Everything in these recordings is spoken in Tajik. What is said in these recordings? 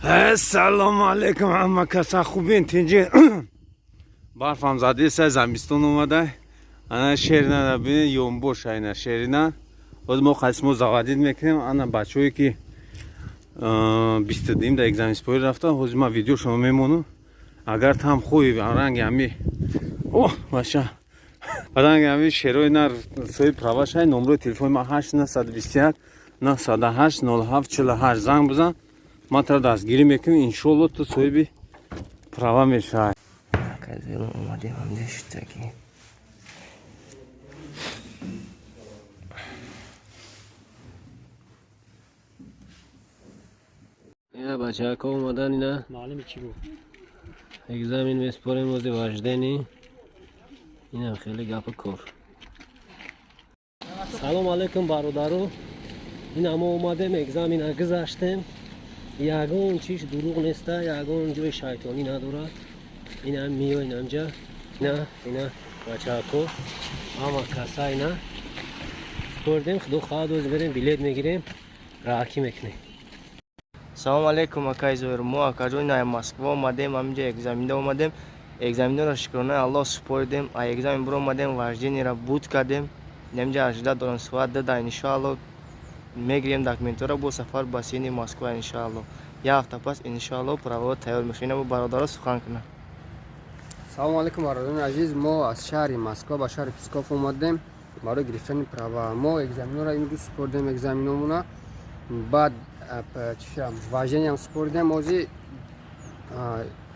Ассалому алайкум, ҳама каса хубен, тинҷи? Барфам задеса, замистон омада. Ана шерина бинед, ёмбош айна шерина. Боз мо қасмо заводить мекунем. Ана бачаҳое ки 22-м да экзамен спорӣ рафта, ҳозир ман видеошонро мемонам. Агар там хоҳӣ ранги ҳами, о маша, ранги ҳами шерои нар соҳиби права шай, номрои телефони ман 8 921 908 07 48, занг бизан, ман тара дастгирӣ мекунем, иншоалло ту соҳиби права мешавӣ. Омадем ҳамҷа шудаги. Я бачаҳако омадан ина. Маълими чӣ гуфт? Экзамен меспорем ози вождение. Инам хеле гапу кор. Салом алейкум, бародару. Ина мо омадем, экзамена гузаштем. Ягон чиш дурӯғ неста, ягон ҷои шайтонӣ надорад. Ина миёин амҷа, ина ина бачаҳако, ҳама каса ина спордем. Худо хоҳад, оз мерем, билет мегирем, раҳакӣ мекунем. Салому алейкум, акай Зоир. Мо, акаҷон, ина Москва омадем, ҳаминҷа экзаменда омадем. Экзаменоро, шукронаи Аллоҳ, супоридем. А экзамен биромадем, вождениеро буд кардем. Инамҷа ожидать дорем, соат 2 да, иншоалло, мегирем документҳоро, бо сафар ба сини Москва, иншоалло. Як ҳафта пас, иншоалло, правао тайёр мешавад. Ина бо бародаро сухан кунам. Салому алейкум, бародарони азиз. Мо аз шаҳри Москва ба шаҳри Псков омадем барои гирифтани права. Мо экзаменоро имрӯз супоридем, экзаменомона, баъд вождениям супоридем. Ҳозир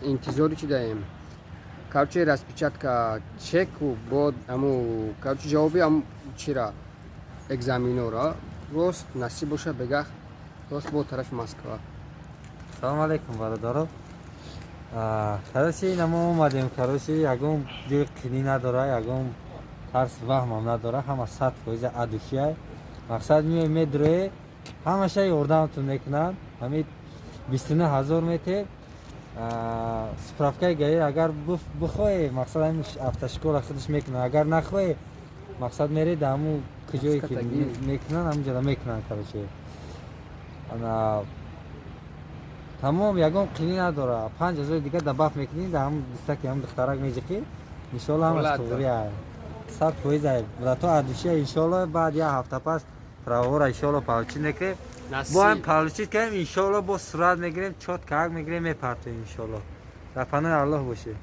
интизори чи даем? Короче, распечатка чеку бо аму, короче, ҷавоби ам чира, экзаменора. Рост насиб боша, бегах рост бо тарафи Москва. Салому алейкум, бародаро. Короче, ина мо омадем. Короче, ягон ҷои қинӣ надора, ягон тарс ваҳмам надора, ҳама 100% адушия. Мақсад, миёй, медроe, ҳамаша ёрдамтон мекунанд. Ҳамин 29 000 метр справкаи ГАИ агар бихоҳе, мақсад, ҳамин автошкола худаш мекунад. Агар нахоҳе, мақсад, мере да ҳамун куҷое ки мекунанд, ҳамунҷода мекунанд. Короче, ана тамом, ягон қинӣ надора. 5000 дигар добавь мекунӣ, да ҳамун дистаки ҳамун духтарак меҷиқӣ, иншоалло, ҳамаш туғри ай, 100% ай, брато, адушия. Иншоалло, баъд як ҳафта пас праваҳоро, иншоалло, получить мекунем. Бо ҳам получить кардем, иншоалло, бо сурат мегирем, чётко ак мегирем, мепартоем, иншоалло. Дар паноҳи Аллоҳ бошед.